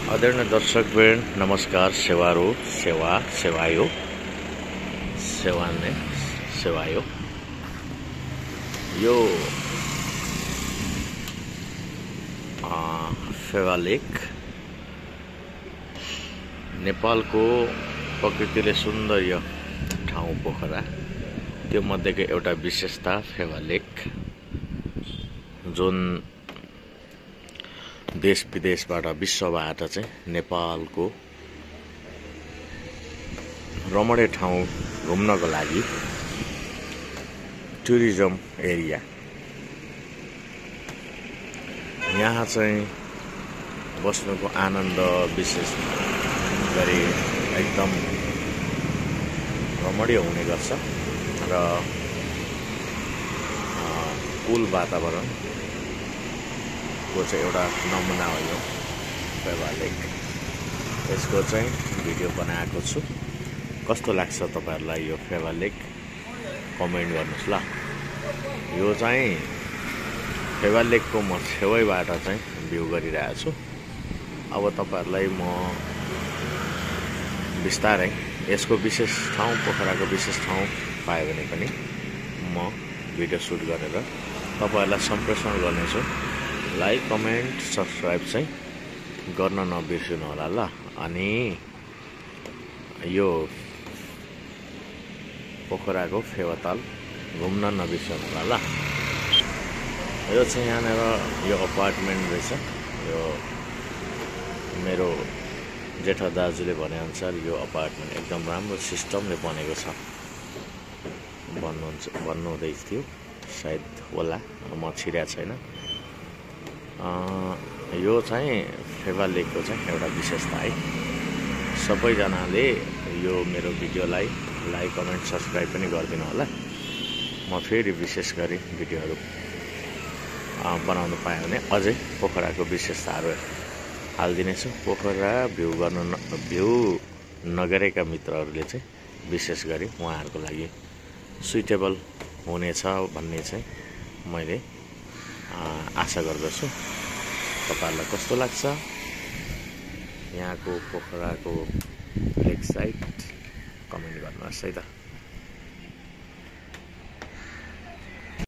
आदरणीय दर्शकवृन्द नमस्कार। सेवायो यो फेवा लेक नेपालको प्रकृतिले सुन्दर ठाउँ पोखरा त्यो मध्येको एउटा विशेषता फेवा लेक जुन देश विदेशबाट विश्वबाट चाहिँ नेपालको रमणीय ठाउँ घुम्नको लागि टुरिज्म एरिया। यहाँ चाहिँ बस्नुको आनन्द विशेष गरी एकदम रमणीय हुने गर्छ र कुल वातावरण को चाहिँ एउटा नमुना हो यो फेवा लेक। यसको चाहिँ भिडियो बनाएको छु। कस्तो लाग्छ तपाईहरुलाई यो फेवा लेक कमेन्ट गर्नुस् ल। यो चाहिँ फेवा लेकको म छेउबाट चाहिँ भ्यू गरिरहेको छु। अब तपाईहरुलाई म विस्तारै यसको विशेष ठाउँ पोखराको विशेष ठाउँ पाए भने पनि म भिडियो सुट गरेर तपाईहरुलाई सम्प्रेषण गर्नेछु। लाइक कमेन्ट सब्सक्राइब चाहिँ गर्न नबिर्सनु होला ल। अनि यो पोखराको फेवाताल घुम्न नबिर्सनु होला ल। यो चाहिँ यहाँनिर यो अपार्टमेन्ट रहेछ। यो मेरो जेठा दाजुले भने अनुसार यो अपार्टमेन्ट एकदम राम्रो सिस्टमले बनेको छ भन्नुहुँदै थियो। सायद होला, म छिरेको छैन। यो चाहिँ फेवा लेकको चाहिँ एउटा विशेषता है। सबैजनाले यो मेरो भिडियोलाई लाइक कमेन्ट सब्सक्राइब पनि गरिदिनु होला। म फेरि विशेष गरी भिडियोहरू बनाउनु पाएँ भने अझै पोखराको विशेषताहरू हालिदिनेछु। पोखरा भ्यू नगरेका मित्रहरूले चाहिँ विशेष गरी उहाँहरूको लागि सुइटेबल हुनेछ भन्ने चाहिँ मैले आशा गर्दछु। तपाईहरुलाई कस्तो लाग्छ यहाँको पोखराको लेक साइड कमेन्ट गर्नुहोस् है त।